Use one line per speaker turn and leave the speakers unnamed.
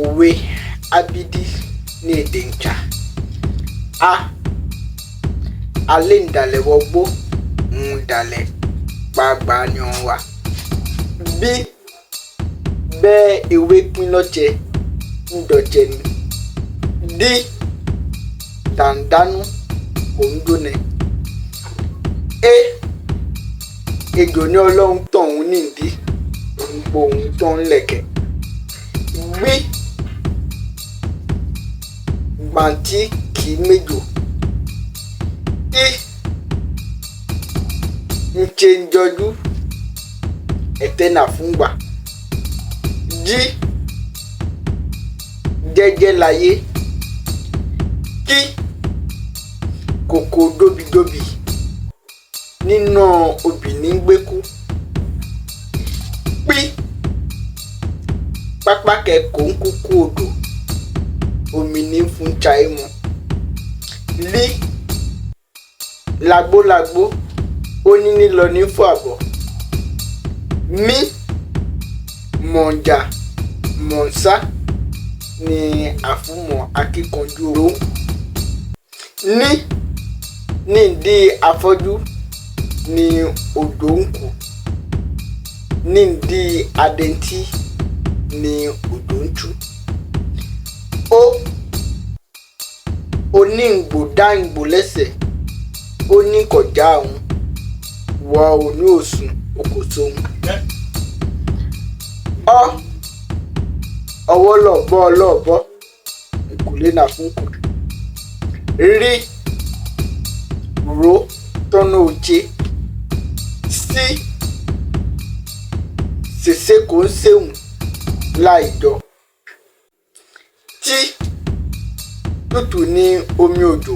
Òwe ábídí ní èdè Ǹtsà. A alé ǹdàlẹ̀ wọgbó òun dàlẹ̀ gbagba ni ọ̀hún wa. B bẹ́ ewé pín lọ́tsẹ̀ ń dọ̀tsẹ̀ ni. D dàǹdánú kò ń jónẹ. E ejò ní Ọlọ́run tàn òun nídìí, òun po òun tán ńlẹ̀kẹ̀. Gb gbàǹtí kì í méjò. I ńtse ńjọjú ẹ̀tẹ́ nàfúngbà. J jẹ́jẹ́ layé. K kòkò dobìdobì nínọ́ obì ní gbékú. P pápákẹ kòńkúkú odò, omi ní fún chayé mu. L lagbólagbó, ó ní nílọ ní fò àbọ̀. M mọ̀njà mọ̀nsá ni àfúmọ̀ akíkanjú òun. N nídìí afọ́jú ni odò ń kù, nídìí adẹntí ni odò ń tú. O oníǹgbò dá ìgbò lẹ́sẹ̀, ó ní kò já òun, wọ òní òsùn o kò sóhun. Ọ ọwọ́ lọ̀bọ́ ọlọ́ọ̀bọ́, ìkùlé nàfúnkù. R rò tọ́nà òjé. S sèsé kò ń séhùn láìjọ. T tútù ní omi òjò.